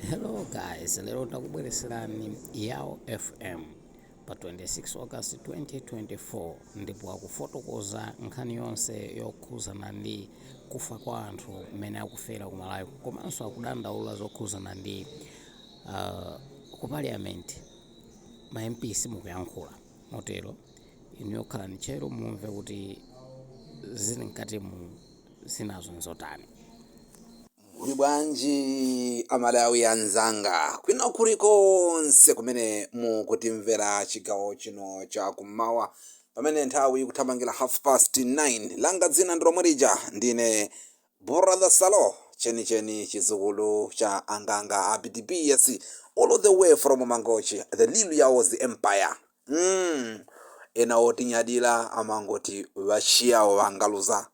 Hello guys, lero ndakubweretserani Yao FM pa 26 August 2024 ndipo akufotokoza nkhani yonse yokhuzana ndi kufa kwa anthu mmene akufera ku Malawi, komanso akudandaula zokhuzana ndi ku parliament ma MP simukuyankhula. Motero inuyo khalani tcheru mumve kuti zili mkatimu zinazo nzotani. Muli bwanji Amalawi anzanga kwina kulikonse kumene mukutimvera chigawo chino cha kummawa, pamene nthawi ikuthamangira 9:30? Langa dzina ndi lomwe lija, ndine Brother Salo, chenicheni chizukulu cha anganga a PTPS, all the way from Mangochi, the Lil Yaos Empire. Ena otinyadira amangoti vachiyawo vangaluza.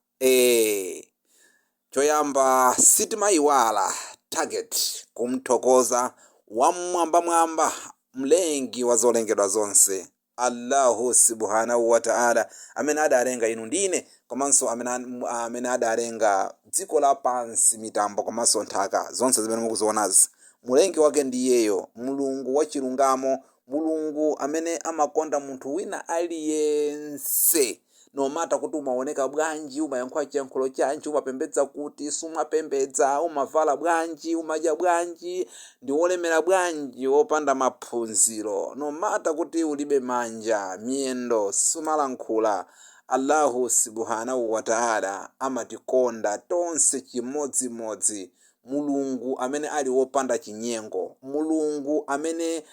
Choyamba sitimayiwala target kumthokoza wamwambamwamba, mlengi wa zolengedwa zonse, Allahu Subhanahu wa Taala, amene adalenga inu ndine, komanso amene adalenga dziko lapansi, mitambo komanso nthaka, zonse zimene mukuzionazi. Mulengi wake ndiyeyo, Mulungu wachilungamo, Mulungu amene amakonda munthu wina aliyense, no matter kuti umaoneka bwanji, umayankhula chiyankhulo chanji, umapembedza kuti, sumapembedza, umavala bwanji, umadya bwanji, ndi wolemera bwanji, wopanda maphunziro, no matter kuti ulibe manja, miyendo, sumalankhula, Allahu Subhanahu wa Taala amatikonda tonse chimodzimodzi. Mulungu amene ali wopanda chinyengo, Mulungu amene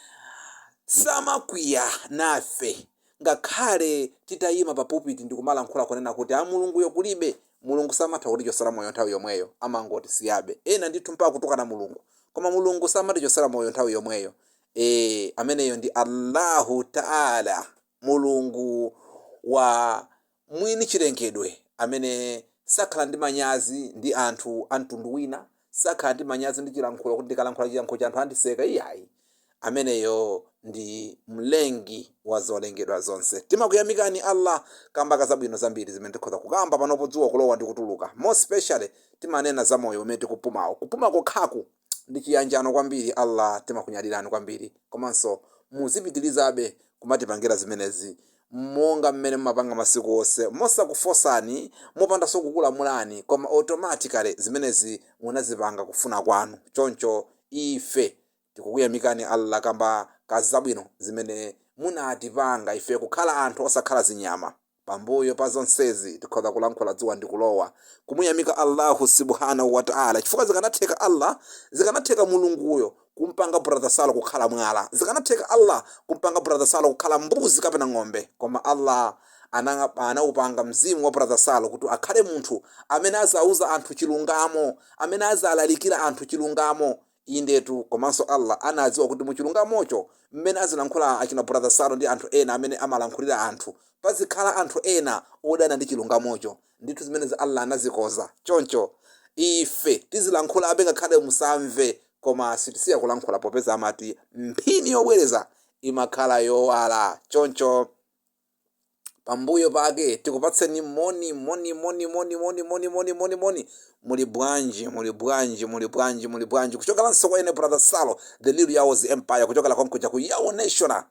samakwiya nafe ngakhale titayima pa pulpit ndikumalankhula kunena kuti a Mulunguyo kulibe. Mulungu samatha kutichotsera moyo nthawi yomweyo, amangoti siyabe. Ena ndithu mpaka kutukana Mulungu, koma Mulungu samatichotsera moyo nthawi yomweyo. Ameneyo ndi Allahu Taala, Mulungu wa mwini chilengedwe, amene sakhala ndi manyazi ndi anthu a mtundu wina, sakhala ndi manyazi ndi chilankhulo, kuti ndikalankhula chilankhulo cha anthu andiseka. Iyayi, ameneyo ndi mlengi wa zolengedwa zonse. Timakuyamikani Allah kamba ka zabwino zambiri zimene tikhoza kukamba panopo dzuwa kulowa ndi kutuluka. More specially timanena za moyo umene tikupumawo. Kupuma kokhaku ndi chiyanjano kwambiri. Allah, timakunyadirani kwambiri, komanso muzipitirizabe kumatipangira zimenezi monga mmene mumapanga masiku onse, mosakufosani, mopandanso kukulamulani, koma automatically zimenezi munazipanga kufuna kwanu. Choncho ife tikukuyamikani Allah kamba ka zabwino zimene munatipanga ife kukhala anthu, osakhala zinyama. Pambuyo pa zonsezi tikhoza kulankhula dzuwa ndi kulowa, kumuyamika Allahu Subhanahu wa Taala, chifukwa zikanatheka Allah, zikanatheka Mulunguyo kumpanga Brother Salo kukhala mwala, zikanatheka Allah kumpanga Brother Salo kukhala mbuzi kapena ng'ombe, koma Allah anawupanga mzimu wa Brother Salo kuti akhale munthu amene azauza anthu chilungamo, amene azalalikira anthu chilungamo. Indetu, komanso Allah anadziwa kuti muchilungamocho mmene azilankhula achina Brother Salo ndi anthu ena amene amalankhulira anthu, pazikhala anthu ena odana ndi chilungamocho. Ndithu zimenezi Allah anazikoza. Choncho ife tizilankhulabe ngakhale musamve, koma sitisiya kulankhula, popeza amati mphini yobwereza imakhala yowala. Choncho pambuyo pake tikupatseni moni, moni, moni, moni, moni, moni, moni, moni, moni. Muli bwanji? Muli bwanji? Muli bwanji? Muli bwanji? Kuchokeranso kwa ine Brother Salo, the Little Yaos Empire, kuchokera konkuja ku Yao National.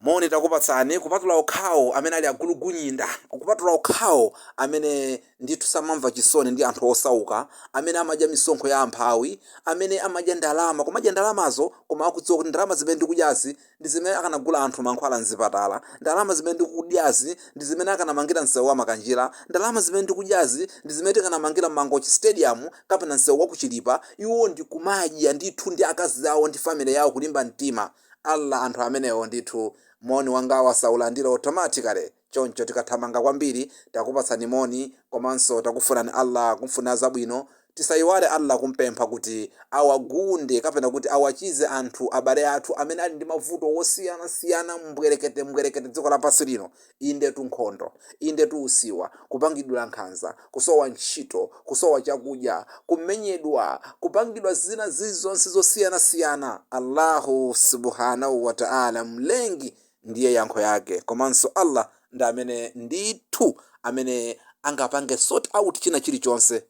Moni takupatsani, kupatula okhawo amene ali agulugunyinda, kupatula okhawo amene ndithu samamva chisoni ndi anthu osauka, amene amadya misonkho ya amphawi, amene amadya ndalama, kumadya ndalamazo koma akudziwa kuti ndalama zimene ndikudyazi ndi zimene akanagula anthu mankhwala mzipatala, ndalama zimene ndikudyazi ndi zimene akanamangira msewu wa Makanjira, ndalama zimene ndikudyazi ndi zimene tikanamangira Mangochi Stadium kapena msewu wa kuchilipa. Iwo ndi kumadya ndithu ndi akazi awo ndi family yawo, kulimba mtima. Allah, anthu amenewo ndithu moni wangawa saulandira automatically. Choncho tikathamanga kwambiri, takupatsani moni, komanso takufunani Allah kumfunira zabwino. Tisayiwale Allah kumpempha kuti awagunde kapena kuti awachize anthu abale athu amene ali ndi mavuto wosiyanasiyana, mbwerekete mbwerekete dziko lapansi lino. Indetu nkhondo, indetu usiwa, kupangidwa nkhanza, kusowa ntchito, kusowa chakudya, kumenyedwa, kupangidwa zina zilizonse zosiyanasiyana. Allahu Subhanahu wa Taala mlengi ndiye yankho yake, komanso Allah ndi amene ndithu amene angapange sort out china chilichonse.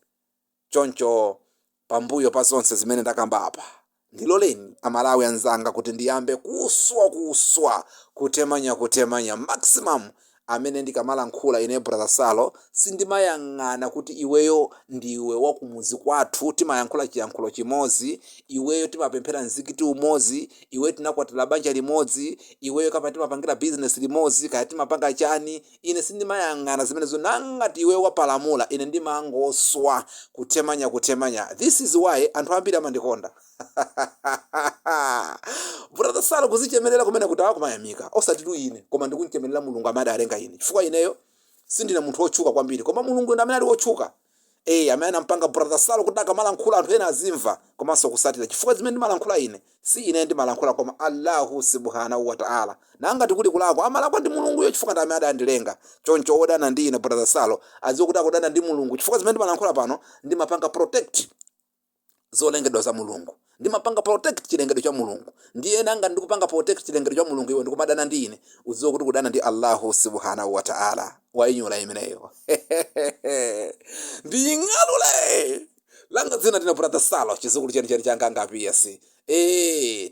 Choncho Pambuyo pa zonse zimene ndakamba apa, ndiloleni Amalawi anzanga kuti ndiyambe kuswa kuswa, kutemanya kutemanya maximum. Amene ndikamalankhula ine Brother Salo, sindimayang'ana kuti iweyo ndiwe wakumuzi kwathu, timayankhula chiyankhulo chimodzi, iweyo timapemphera mzikiti umodzi, iweyo tinakwatira banja limodzi, iweyo kapa timapangira business limodzi, kaya timapanga chani. Ine sindimayang'ana zimenezo. Nangati iweyo wapalamula, ine ndimangoswa, kutemanya kutemanya. This is why anthu ambiri amandikonda. Brother Salo kuzichemerera kumene kuti akumayamika, osati tu ine, koma ndikunchemerera Mulungu amene adalenga ine, chifukwa ineyo sindine munthu wotchuka kwambiri, koma Mulungu ndi amene ali wotchuka, amene anampanga Brother Salo kuti akamalankhula anthu ena azimva komanso kusatira, chifukwa zimene ndimalankhula ine si ine ndimalankhula, koma Allahu subhanahu wa ta'ala. Nangati kuli kulakwa, amalakwa ndi Mulunguyo, chifukwa ndi amene adandilenga. Choncho wodana ndi ine Brother Salo adziwe kuti akudana ndi Mulungu, chifukwa zimene ndimalankhula pano, ndimapanga protect zolengedwa za Mulungu, ndimapanga protect chilengedwe cha Mulungu. Ndiye nanga ndikupanga protect chilengedwe cha Mulungu, iwe ndikumadana ndi ine, udziwe kuti kudana ndi Allahu subhanahu wa ta'ala. Wayinyula imeneyo, ndiying'alule. Langa dzina ndine Brother Salo, chizukulu chenicheni changa ngapiyesi.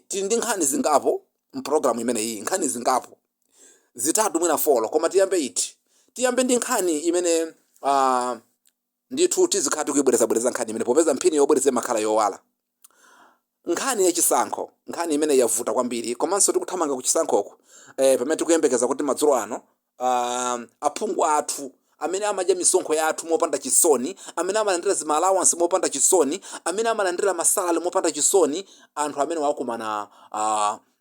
Tili ndi nkhani zingapo mpulogalamu imeneyi, nkhani zingapo, zitatu mwina four. Koma tiyambe iti? Tiyambe ndi nkhani imene ndithu tizikhala tikuyibwerezabwereza, nkhani imene popeza mphini yobwereza imakhala yowala, nkhani yachisankho, nkhani imene yavuta kwambiri. Komanso tikuthamanga ku chisankhoko, pamene tikuyembekeza kuti madzulo ano aphungu athu amene amadya misonkho yathu mopanda chisoni, amene amalandira zima allowance mopanda chisoni, amene amalandira ma salary mopanda chisoni, anthu amene wakumana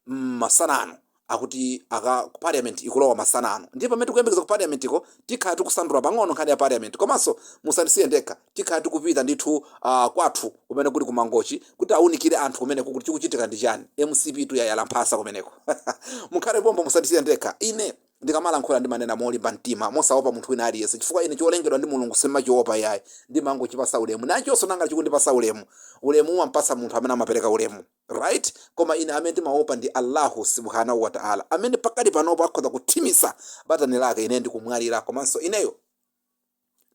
masanano akuti aka ku parliament ikulowa masanano. Ndiye pamene tikuyembekeza ku parliament iko, tikhala tikusandula pang'ono nkhani ya parliament. Komanso musandisiye ndekha, tikhala tikupita ndithu kwathu kumene kuli kumangochi kuti awunikire anthu kumeneko kuti chikuchitika ndi chani. MCP tu yayala mphasa kumeneko. Mukhale pompo, musandisiye ndekha. Ine ndikamalankhula ndimanena molimba mtima, mosaopa munthu wina aliyense, chifukwa ine cholengedwa ndi Mulungu simachiopa yayi, ndimangochipasa ulemu nachonso nanga chikundipasa ulemu. Ulemu umampasa munthu amene amapereka ulemu, right? Koma ine amene ndimaopa ndi Allahu subhanahu wa ta'ala, amene pakali panopo akhoza kuthimisa batani lake ine ndikumwalira, komanso ineyo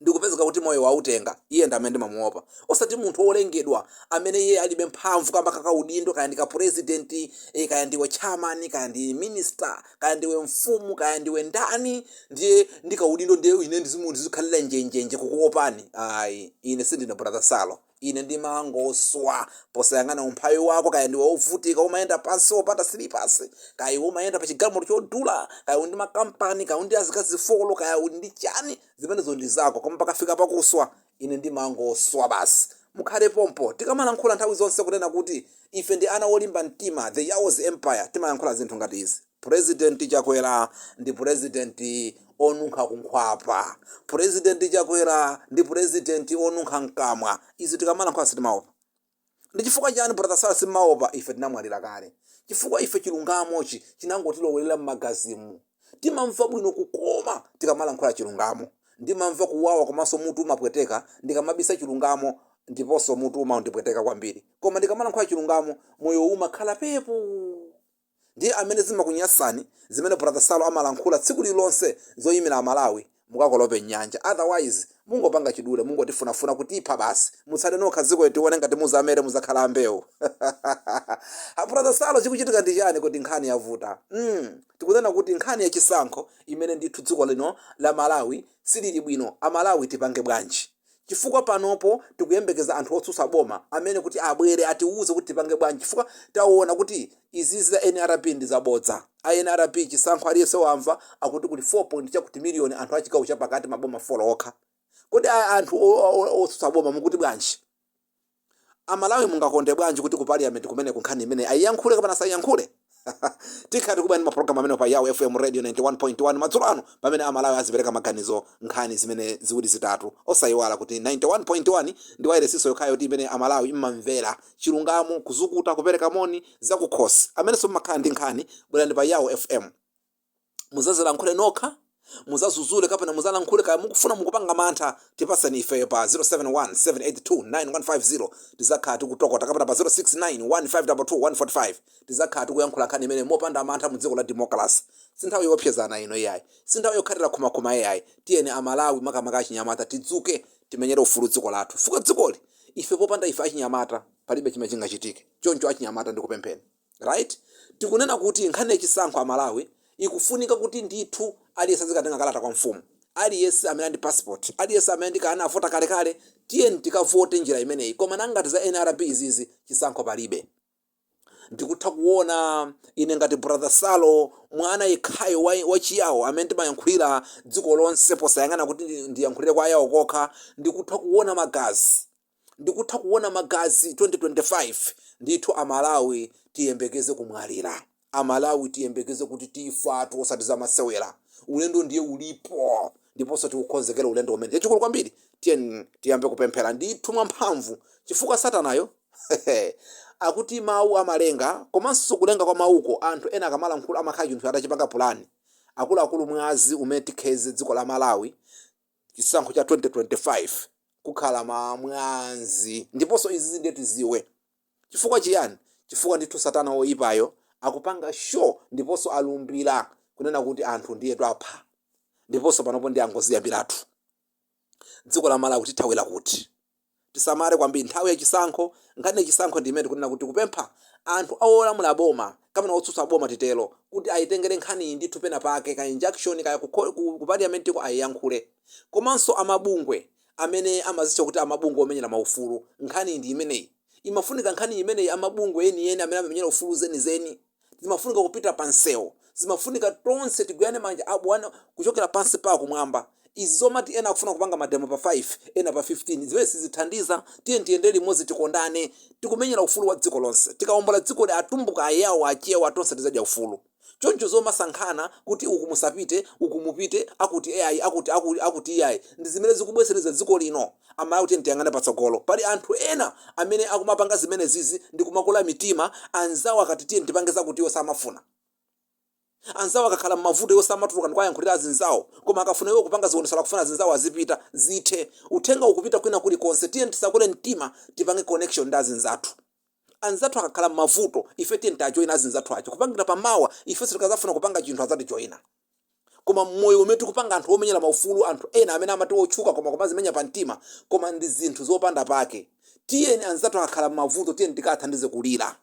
ndikupezeka kuti moyo wautenga. Iye ndi amene ndimamuopa, osati munthu wolengedwa amene iye alibe mphamvu kamba kakaudindo, kaya ndi ka president, kaya ndiwe chairman, kaya ndi minister, kaya ndiwe mfumu, kaya ndiwe ndani. Ndiye ndikaudindo, ndiye ine ndizikhalira njenjenje kukuopani? Ayi, ine sindine Brother Salo. Ine ndimangoswa posayang'ana umphawi wako, kaya ndiwe wovutika umayenda pansi wopanda silipasi, kaya iwe umayenda pa chigalimoto chodula, kaya uli ndi makampani, kaya uli ndi azikazi four, kaya uli ndi chani, zimenezo ndi zako. Koma pakafika pakuswa, ine ndimangoswa basi. Mukhale pompo. Tikamalankhula nthawi zonse kunena kuti ife ndi ana olimba mtima, the Yaos Empire, timayankhula zinthu ngati izi. President Chakwera ndi president onunkha kunkhwapa, President Chakwera ndi president onunkha mkamwa. Izi tikamalankhula sitimaopa. Ndi chifukwa chani, Brother Salo, simmaopa? Ife tinamwalira kale, chifukwa ife chilungamochi chinangotilowerera m'magazimu. Timamva bwino kukoma tikamalankhula chilungamo. Ndimamva kuwawa komanso mutu umapweteka ndikamabisa chilungamo, ndiponso mutu umandipweteka kwambiri. Koma ndikamalankhula chilungamo, moyo umakhala pepu. Ndiye amene zimakunyasani zimene Brother Salo amalankhula tsiku lililonse zoyimira Amalawi, mukakolope nyanja. Otherwise mungopanga chidule, mungotifunafuna kutipha basi. Mutsale nokha dziko, tione ngati muzamere, muzakhala ambewu. Brother Salo, chikuchitika ndi chani? Kuti nkhani yavuta. Tikunena kuti nkhani yachisankho imene ndithu dziko lino la Malawi silili bwino. Amalawi tipange bwanji? Chifukwa panopo tikuyembekeza anthu otsutsa boma amene kuti abwere atiwuze kuti tipange bwanji, chifukwa taona kuti izizi za NRB ndi zabodza. A NRB, chisankho aliyense wamva akuti kuli 4 point chakuti miliyoni anthu achigawo chapakati, maboma 4 okha. Kodi anthu otsutsa boma mukuti bwanji? Amalawi mungakonde bwanji kuti ku parliament kumeneko nkhani imene ayiyankhule kapena asayiyankhule? Tikhala tikubwera ndi mapulogalamu amene pa Yao FM Radio 91.1 madzulo ano, pamene Amalawi azipereka maganizo nkhani zimene ziwiri zitatu. Osayiwala kuti 91.1 ndi wairesiso yokhayo kuti imene Amalawi mmamvera chilungamo, kuzukuta, kupereka moni zakukhosi. Amenenso mmakhala ndi nkhani, bwerani pa Yao FM, muzazilankhule nokha, muzazuzule kapena muzalankhule. Kaya mukufuna, mukupanga mantha, tipaseni ifeyo pa 071 782 9150, tizakhala tikutokota, kapena pa 069 1522 145, tizakhala tikuyankhula nkhani imene mopanda mantha mu dziko la democracy. Si nthawi yopsezana ino iyayi, si nthawi yokhalira khumakhuma iyayi. Tiyeni Amalawi, makamaka achinyamata, tidzuke, timenyere ufulu dziko lathu, fuka dzikoli Ife popanda ife achinyamata palibe chimene chingachitike. Choncho achinyamata, ndikupempheni, right? Tikunena kuti nkhani yachisankho, Amalawi, ikufunika kuti ndithu aliyense azikatenga kalata kwa mfumu, aliyense amene ali ndi passport, aliyense amene ndikana avota kalekale, tiyeni tikavote njira imeneyi. Koma nangati za NRB izizi, chisankho palibe. Ndikutha kuona ine ngati Brother Salo, mwana yekhayo wa Chiyawo amene timayankhulira dziko lonse posayang'ana kuti ndiyankhulire kwa Ayawo kokha. Ndikutha kuona magazi, ndikutha kuona magazi 2025. Ndithu Amalawi tiyembekeze kumwalira, Amalawi tiyembekeze kuti tifatu, osati zamasewera. Ulendo ndiye ulipo, ndiponso tikukonzekera ulendo umene. Chachikulu kwambiri, tiyeni tiyambe kupemphera ndithu mwamphamvu, chifukwa satanayo akuti mawu amalenga, komanso kulenga kwa mawuko, anthu ena akamalankhula amakhala chinthu atachipanga pulani. Akuluakulu, mwazi umene tikheze dziko la Malawi chisankho cha 2025 kukhala ma mwazi. Ndiponso izi ndiye tiziwe chifukwa chiyani? Chifukwa ndithu satana woyipayo akupanga show, ndiponso alumbira kunena kuti anthu ndiye twapha. Ndiponso panopo ndi angoziyambiratu. Dziko la Malawi tithawira kuti? Tisamale kwambiri nthawi yachisankho. Nkhani yachisankho ndi imene tikunena kuti kupempha anthu awolamula boma kapena otsutsa boma, titero, kuti ayitengere nkhani iyi ndithu pena pake, ka injunction, kaya ku parliamentiko ayiyankhule. Komanso amabungwe amene amazitcha kuti amabungwe omenyera maufulu, nkhani iyi ndi imeneyi imafunika. Nkhani imeneyi, amabungwe enieni amene amamenyera ufulu zenizeni, zimafunika kupita pa msewu, zimafunika tonse tigwirane manja abwana kuchokera pansi pa kumwamba. Izi zomati ena akufuna kupanga mademo pa 5, ena pa 15, zimene sizithandiza. Tiye tiyendere limodzi, tikondane, tikumenyera ufulu wa dziko lonse. Tikawombola dziko li, Atumbuka, Ayawo, Achewa, tonse tizadya ufulu. Choncho zomasankhana kuti uku musapite, uku mupite, akuti ai, akuti akuti, akuti iyayi, ndi zimene zikubwesereza dziko lino. Amalawi, tiye tiyang'ane patsogolo. Pali anthu ena amene akumapanga zimene zizi ndi kumakula mitima. Anzawo akati tiye tipange zakuti, iwo samafuna. Anzawo akakhala mmavuto, iwo samatuluka ndikuwayankhulira azinzawo, koma akafuna iwo kupanga zionesero, akufuna azinzawo azipita. Zithe. Uthenga ukupita kwina kulikonse. Tiye tisakule mtima, tipange connection ndi azinzathu. Anzathu akakhala mmavuto, ife tiye tiajoyina azinzathu acho, kupangira pamawa ifenso tikazafuna kupanga chinthu azatijoyina. Koma moyo umene tikupanga anthu omenyera maufulu, anthu ena amene amati otchuka koma kumazimenya pa mtima, koma ndi zinthu zopanda pake. Tiyeni, anzathu akakhala mmavuto, tiyeni tikathandize kulira,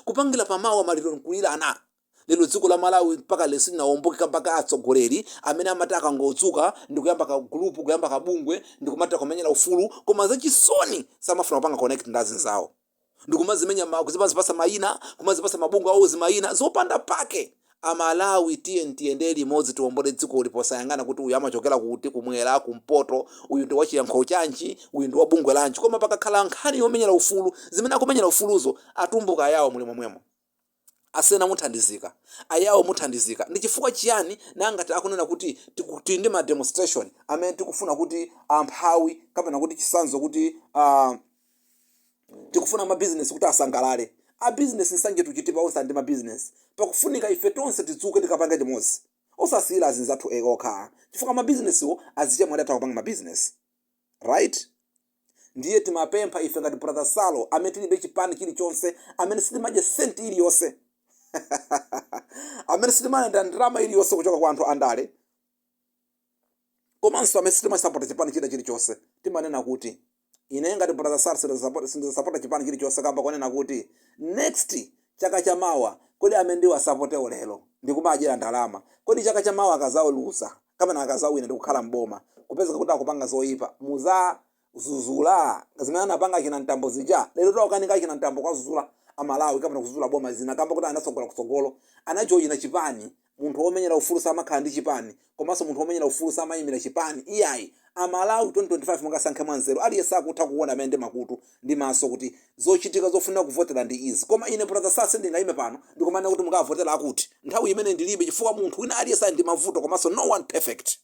kupangira pamawa maliro nkulirana. Lero dziko la Malawi mpaka lero silinawomboke mpaka atsogoleri amene amati akangodzuka ndikuyamba ka group, kuyamba kabungwe, ndikumati kumenyera ufulu, koma zachisoni samafuna kupanga connect ndi azinzawo, ndikumazimenya kuzipasa mayina, kumazipasa mabungwe awo zimayina zopanda pake. Amalawi, tiye tiyende limodzi, tiwombole dzikoli posayang'ana kuti uyu amachokera kuti, kumwera, kumpoto, uyu ndi wachiyankhulo chanji, uyu ndi wabungwe lanji. Koma pakakhala nkhani yomenyera ufulu, zimene akumenyera ufuluzo, Atumbuka, Ayawo muli momwemo, Asena muthandizika, Ayawo muthandizika. Ndi chifukwa chiyani nangati akunena kuti tili ndi ma demonstration amene tikufuna kuti amphawi, kapena kuti chisanzo kuti tikufuna mabizinesi kuti asangalale, abizinesi Nsanje to Chitipa onse ndi mabizinesi, pakufunika ife tonse tidzuke tikapange chimodzi, osasiyira azinzathu okha, chifukwa mabizinesiwo azichemwali atha kupanga mabizinesi, right? Ndiye timapempha ife ngati Brother Salo, amene tilibe chipani chilichonse, amene sitimadya senti iliyonse, amene sitimalanda ndalama iliyonse kuchoka kwa anthu andale, komanso amene sitimasapota chipani china chilichonse, timanena kuti ine ngati Brother Salo sindizasapota chipani chilichonse, kamba konena kuti next chaka chamawa, kodi amene ndiwasapotewo lero ndikumadyera ndalama, kodi chaka chamawa akazaluza kapena akazawina ndikukhala mboma, kupezeka kuti akupanga zoyipa, muzazuzula zimene anapanga achina Mtambo zija? Lero tawakanika achina Mtambo kwazuzula Amalawi kapena kuzuzula boma zina, kamba kuti anatsogola kutsogolo, anajoyina chipani. Munthu womenyera ufulu samakhala ndi chipani, komanso munthu womenyera ufulu samayimira chipani, iyayi. Amalawi, 2025 mungasankhe mwanzeru. Aliyense akutha kuona, amene ndi makutu ndi maso, kuti zochitika zofunika kuvotera ndi izi. Koma ine Brother Salo sindingayime pano ndikumanena kuti mukavotera akuti, nthawi imene ndilibe, chifukwa munthu wina aliyense ali ndi mavuto, komanso no one perfect.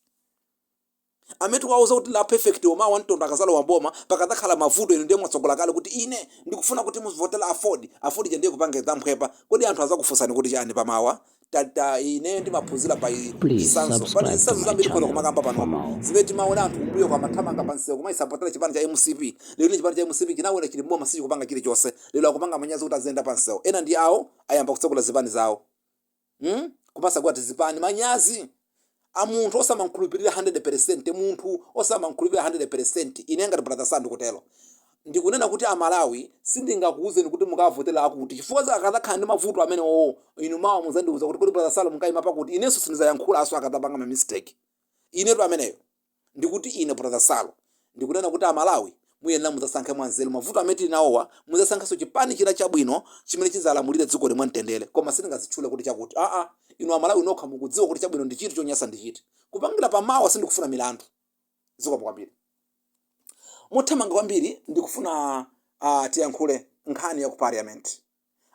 Amene tikuwauza kuti la perfect omawa mtondo akazalowa boma pakadzakhala mavuto, inu ndiye mwatsogola kale kuti ine ndikufuna kuti muzivotera AFORD. AFORD ndiye kupanga zamphwepa. Kodi anthu azakufunsani kuti chani pamawa? Tata, ine ndimaphunzira pa chisanzo. Pali zitsanzo zambiri khoza kumakamba panopo zimene timaona anthu kumbuyo kwamathamanga pansewu kumayisapotera chipani cha MCP. Lero chipani cha MCP chinawera, chili mboma, sichikupanga chilichonse. Lero akupanga manyazi kuti aziyenda pansewu. Ena ndi awo ayamba kutsekula zipani zawo, Kumasagula tizipani, manyazi a munthu osamankhulupirira 100%, munthu osamankhulupirira 100%. Ine ngati Brother Salo ndikutero. Ndikunena kuti Amalawi, sindingakuwuzeni kuti mukavotera akuti, chifukwa akadzakhala ndi mavuto amene owo, inu mawa muzandiwuza kuti kodi Brother Salo mukayima pakuti. Inenso sindidzayankhulanso akadzapanga ma mistake. Inetu ameneyo ndikuti ine Brother Salo ndikunena kuti Amalawi muyenera mudzasankhe mwanzeru. Mavuto amene tili nawowa, mudzasankhenso chipani china chabwino chimene chidzalamulire dziko limwe mtendere, koma sindingazitchule kuti chakuti. Aa, inu Amalawi nokha mukudziwa kuti chabwino ndi chiti, chonyasa ndi chiti. Kupangira pamawa sindikufuna milandu. Zikomo kwambiri. Mothamanga kwambiri ndikufuna tiyankhule nkhani ya ku parliament.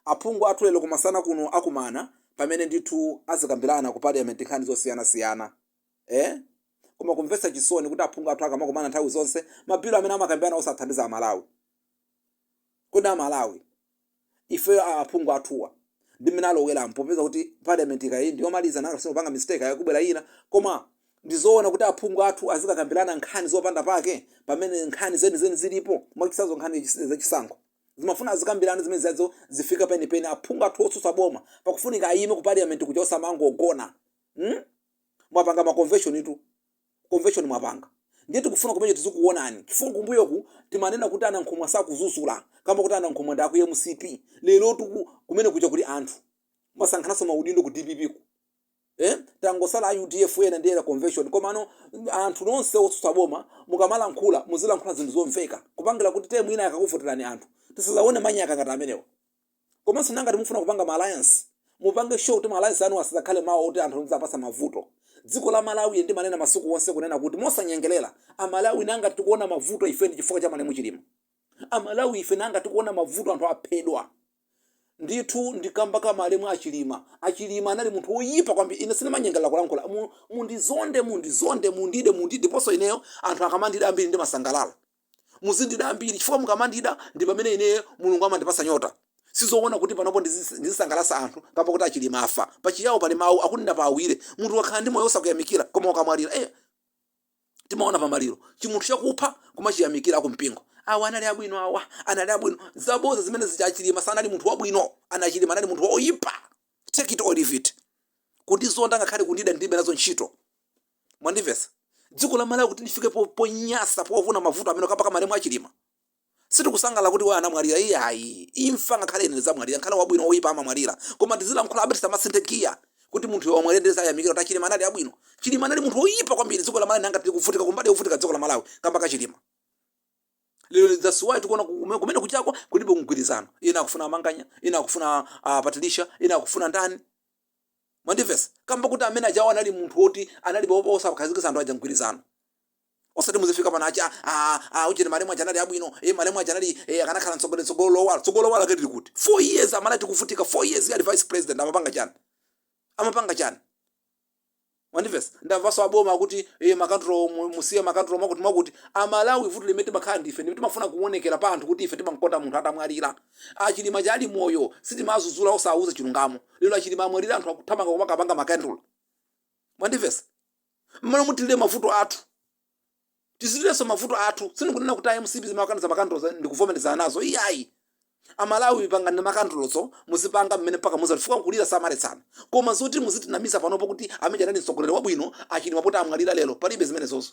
Aphungu athu lero kumasana kuno akumana, pamene ndithu azikambirana ku parliament nkhani zosiyanasiyana, eh? Koma kumvetsa chisoni kuti aphungu athu akamakumana nthawi zonse, mabilu amene amakambirana osathandiza Amalawi. Kodi Amalawi ifeyo, aphungu athuwa ndi mmene alowera, popeza kuti parliament ikayi ndiyomaliza, nanga sinopanga mistake ayakubwera ina, koma ndizoona kuti aphungu athu azikakambirana nkhani zopanda pake pamene nkhani zenizeni zilipo? Mwachitsanzo, nkhani zachisankho zimafuna azikambirana zimene zazo zifika penipeni. Aphungu athu otsutsa boma pakufunika ayime ku parliament kuja, osamangogona, Mwapanga ma convention itu, convention mwapanga, ndiye tikufuna kumene tizikuonani, chifukwa kumbuyoku timanena kuti anankhumwa sakuzuzula kamba kuti anankhumwa ndi aku MCP. Lero tuku kumene kuja kuli anthu masankhananso maudindo ku DPP ku, eh? Tangosala a UDF ena ndi ena convention. Komano anthu nonse otsutsa boma, mukamalankhula muzilankhula zinthu zomveka, kupangira kuti term ina akakuvoterani anthu tisazaone manyaka ngati amenewa. Komanso nangati mufuna kupanga ma alliance, mupange sure kuti ma alliance anu asadzakhale mawu oti anthu muzapasa mavuto. Dziko la Malawi, ndimanena masiku onse kunena kuti mosanyengerera, Amalawi nanga tikuona mavuto ife ndi chifukwa cha malemu Chilima. Amalawi ife nanga tikuona mavuto, anthu aphedwa ndithu ndikamba ka malemu Achilima. Achilima anali munthu woyipa kwambiri. Ine sindimanyengerera kulankhula. Mundizonde, mundizonde, mundide, mundide. Ndiponso ineyo anthu akamandida ambiri ndimasangalala. Muzindida ambiri, chifukwa mukamandida ndi pamene ineyo Mulungu amandipasa nyota. Sizoona kuti panopo ndizisangalasa anthu kamba kuti Achilima afa. Pachiyawo pali mawu akuti pa awire munthu wakhala ndi moyo osakuyamikira, koma ukamwalira, timaona pamaliro chimunthu chakupha kumachiyamikira akumpingo, awa anali abwino, awa anali abwino. Zaboza zimene zija. Achilima sanali munthu wabwino, anachilima anali munthu woyipa. Take it or leave it. Kundizonda ngakhale kundida, ndilibe nazo ntchito. Mwandimvetsa? Dziko la Malawi kuti lifike ponyasa, povuna mavuto amene kamba kamalemu Achilima, sitikusangala kuti we anamwalira, iyayi. Imfa ngakhale ine ndizamwalira, ngakhale wabwino, woyipa amamwalira, koma tizilankhula abe, tisamasinthe giya kuti munthu wamwalira ndizayamikira kuti Achilima anali abwino. Chilima anali munthu woyipa kwambiri. Dziko la Malawi nanga tili kuvutika kumbali yovutika, dziko la Malawi kamba ka Chilima lero. That's why tikuona kumene kuchakwa kulibe mgwirizano. Ina akufuna amanganya, ina akufuna Patilisha, ina akufuna ndani. Mwandimvetsa? Kamba kuti amene ajawo anali munthu woti anali osakhazikitsa anthu aja mgwirizano. Osati muzifika pano acha uchene malemu aja anali abwino, malemu aja anali akanakhala mtsogoleri, tsogolo lowala, tsogolo lowala kati kuti 4 years amala tikuvutika. 4 years ali vice president, amapanga chani? Amapanga chani? Mwandimvetsa? Ndamvanso aboma akuti makandulo musiye makandulo, mwakuti mwakuti. Amalawi, vuto limene timakhala ndife ndime timafuna kuonekera pa anthu kuti ife timankonda munthu atamwalira. Achilima chali moyo sitimazuzula, osawuza chilungamo. Lero Achilima amwalira, anthu akuthamanga kumakapanga makandulo. Mwandimvetsa? Mmalo mutilire mavuto athu, tizilirenso mavuto athu. Sindikunena kuti MCP zimakaniza makandulo, ndikuvomerezana nazo, iyayi. Amalawi, pangani makandulozo, muzipanga mmene mpaka muza chifukwa kulira samaletsana. Koma zoti muzitinamiza panopo kuti amene anali mtsogoleri wabwino Achilima poti amwalira lero, palibe zimenezozo,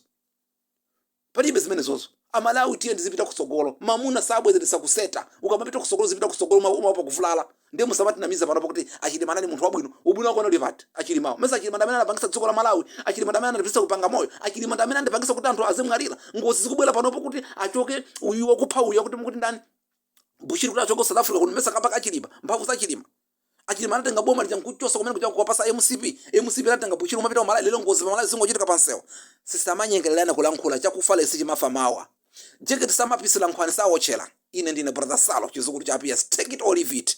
palibe zimenezozo. Amalawi, tiye ndizipita kutsogolo. Mamuna sabwezeretsa kuseta. Ukamapita kutsogolo, zipita kutsogolo, umaopa kuvulala. Ndiye musamatinamiza panopo kuti Achilima anali munthu wabwino. Ubwino wako unali pati? Achilimawo mesa Achilima ndi amene anapangisa dziko la Malawi? Achilima ndi amene anatipitsa kupanga moyo? Achilima ndi amene andipangisa kuti anthu azimwalira? Ngozi zikubwera panopo kuti achoke uyu wakupha uyu akuti mukuti ndani, Bushiri, kuti achoke ku South Africa kuno, mesa kamba kachilima, mphamvu za Chilima? Achilima anatenga boma lija nkuchosa kumene kuja kuwapasa MCP. MCP anatenga Bushiri umapita ku Malawi. Lero ngozi pa Malawi zingochitika pansewa. Sisamanyengererana kulankhula. Chakufa lesi chimafa mawa. Jeketi samapisira nkhwani, sawotchera. Ine ndine Brother Salo, chizukulu cha PS. Take it or leave it.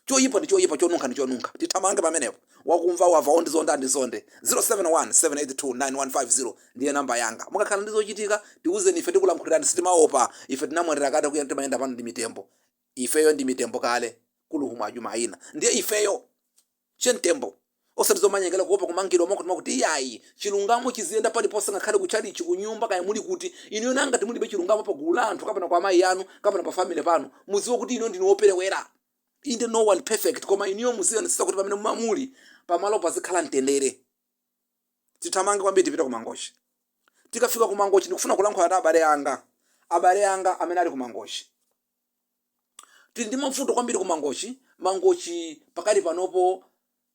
Choyipa ndi choyipa, chonunkha ndi chonunkha. Tithamange pamenepo. Wakumva wamva, ondizonda andizonde. 071 782 9150 ndiye namba yanga. Mukakhala ndi zochitika, tiuzeni, ife tikulankhulirani. Sitimaopa ife, tinamwalira kale. Kuya timayenda pano ndi mitembo. Ifeyo ndi mitembo kale, kuluhumu ajumaina. Ndiye ifeyo chentembo, osati zomanyengera kuopa kumangidwa mwakuti mwakuti, iyayi. Chilungamo chiziyenda paliponse, ngakhale kutchalichi, kunyumba, kaya muli kuti. Inuyo nangati mulibe chilungamo pa gulu la anthu, kapena kwa amayi anu, kapena pa family panu, mudziwe kuti inuyo ndinu woperewera. Inde, no one perfect, koma inuyo muziyonesesa kuti pamene mumamuli pamalo pazikhala mtendere. Tithamange kwambiri, tipite ku Mangochi. Tikafika ku Mangochi, ndikufuna kulankhula ndi abale anga Abale anga amene ali ku Mangochi, tili ndi mavuto kwambiri ku Mangochi. Mangochi pakali panopo,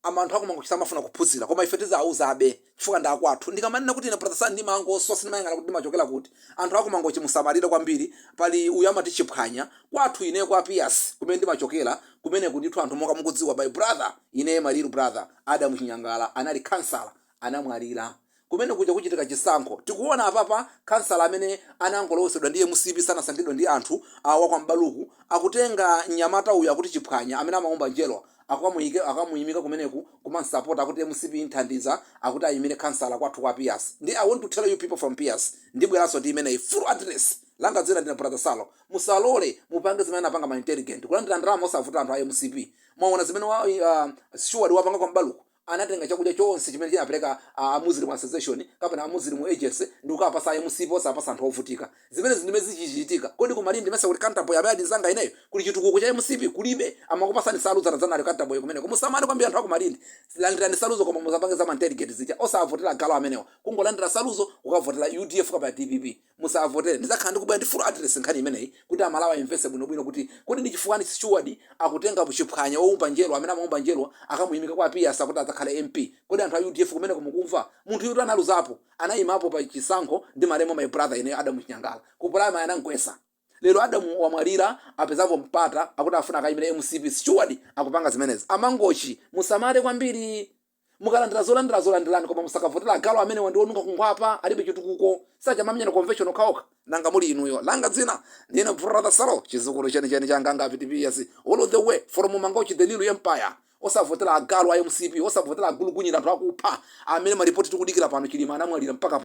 anthu aku Mangochi samafuna kuphunzira, koma ife tizawuzabe chifukwa ndi akwathu. Ndikamanena kuti ine Brother Salo ndimangoso, sindimayang'ana kuti ndimachokera kuti. Anthu aku Mangochi musamalire kwambiri. Pali uyu amati Chiphwanya kwathu, ine kwa Pias kumene ndimachokera kumeneku ndithu. Anthu monga mukudziwa, my brother, ine my little brother Adam Chinyangala anali kansala, anamwalira. Kumene kuja kuchitika chisankho. Tikuona apapa kansala amene anangolowesedwa ndi MCP, sanasankhidwe ndi anthu awa kwa Mbaluku, akutenga mnyamata uyu akuti Chiphwanya amene amaumba njerwa, akamuyimika kumeneku kumansapota, akuti MCP inthandiza, akuti ayimire kansala kwathu kwa Pias. Ndi I want to tell you people from Pias, ndibweranso ndi imeneyi full address. Langa dzina ndine Brother Salo. Musalole mupange zimene anapanga ma intelligent, kulandira ndalama osavuta anthu a MCP. Mwaona zimene steward wapanga kwa Mbaluku? Anatenga chakudya chonse chimene chinapereka Muslim Association kapena a Muslim Agency ndi kukapasa MCP, osapasa anthu ovutika. Zimene zindime zichichitika. Kodi kumalindi mesa kuti Kantaboy amene adinzanga ineyo kuli chitukuko cha MCP? Kulibe. Amakupasani salu dzanadzanali Kantaboy kumeneko. Musamane kwambiri anthu akumalindi, landirani saluzo, koma musapange za intelligent zija. Osavotera galu amenewa, kungolandira saluzo kukavotera UDF kapena DPP, musavotere. Ndizakhala ndikubwera ndi full address nkhani imeneyi kuti Amalawi ayimvese bwinobwino kuti kodi ndi chifukwa steward akutenga Chiphwanya owumba njerwa, amene amaumba njerwa, akamuyimika kwa Pias akuti adzakhale MP. Kodi anthu a UDF kumeneko mukumva? Munthu yuti analuzapo, anayimapo pa chisankho ndi malemo my brother ine Adamu Chinyangala ku primary, anamgwesa. Lero Adamu wamwalira, apezapo mpata, akuti afuna akayimire MCP. Steward akupanga zimenezi. Amangochi musamale kwambiri. Mukalandira zolandira, zolandirani, koma musakavotera agalu amene wandionuka kungwapa, alibe chitukuko, sachamamnyana convention okhaokha. Nanga muli inuyo? Langa dzina ndine Brother Salo, chizukulu chenicheni changanga PTPS, all the way from Mangochi, the little empire. Osavotera agalu a MCP, osavotera agulugunyira, anthu akupha amene maripoti tikudikira pano. Chilima anamwalira mpaka